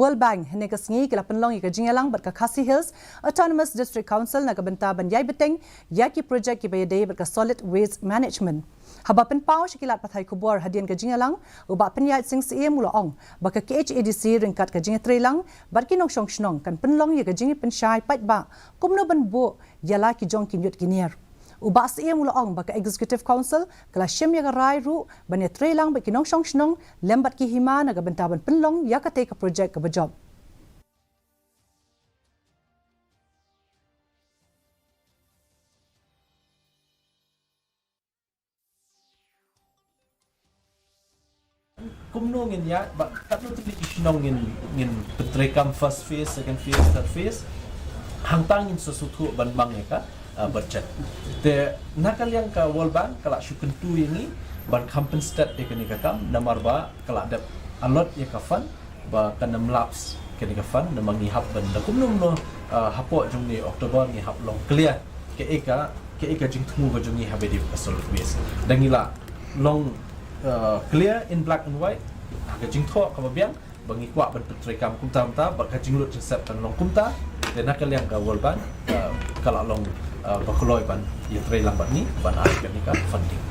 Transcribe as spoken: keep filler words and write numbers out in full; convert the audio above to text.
World Bank hynne ka sngi ki la pynlong ïa ka jingïalang bad ka Khasi Hills Autonomous District Council na ka bynta ban ïai bteng ïa ki projek kiba ïadei bad ka solid waste management. Haba pynpaw sha ki lad pathai khubor hadien ka jingïalang, u Bah Pynïaid Sing Syiem u la ong ba ka K H A D C ryngkat ka jingïatreilang bad ki nongshong shnong kan pynlong ïa ka jingïapynshai paidbah kumno ban buh ïa la ki jong ki ñiut ki ñiar. U Bah Syiem u la ong ba ka Executive Council ka la shim ïa ka rai ruh ban ïatreilang bad ki nongshong shnong lem bad ki hima na ka bynta ban pynlong ïa katei ka projek kaba jop. Kumno ngin ïa, ba katno tylli ki shnong ngin, ngin pyntreikam first phase, second phase, third phase. Hangta ngin sa sngewthuh ban mang ïa ka, ah, budget. Te na ka liang ka World Bank ka la shu kyntu ïa ngi ban kham pynstet ïa kane ka kam, namar ba ka la dep allot ïa ka fund ba kan ym lapse kane ka fund, namar ngi hap ban da kumno kumno, ah, hapoh jong une u October ngi hap long clear kaei ka, kaei ka jingthmu ka jong ngi haba ïadei bad ka solid waste. Da ngi la long, ah, clear in black and white ha ka jingthoh kaba biang ba ngi kwah ban pyntreikam kumta kumta, ba ka jinglut jingsep kan long kumta. Te na ka liang ka World Bank, ah, ka la long, ah, ba kloi ban ïatreilang bad ngi ban ai kane ka funding.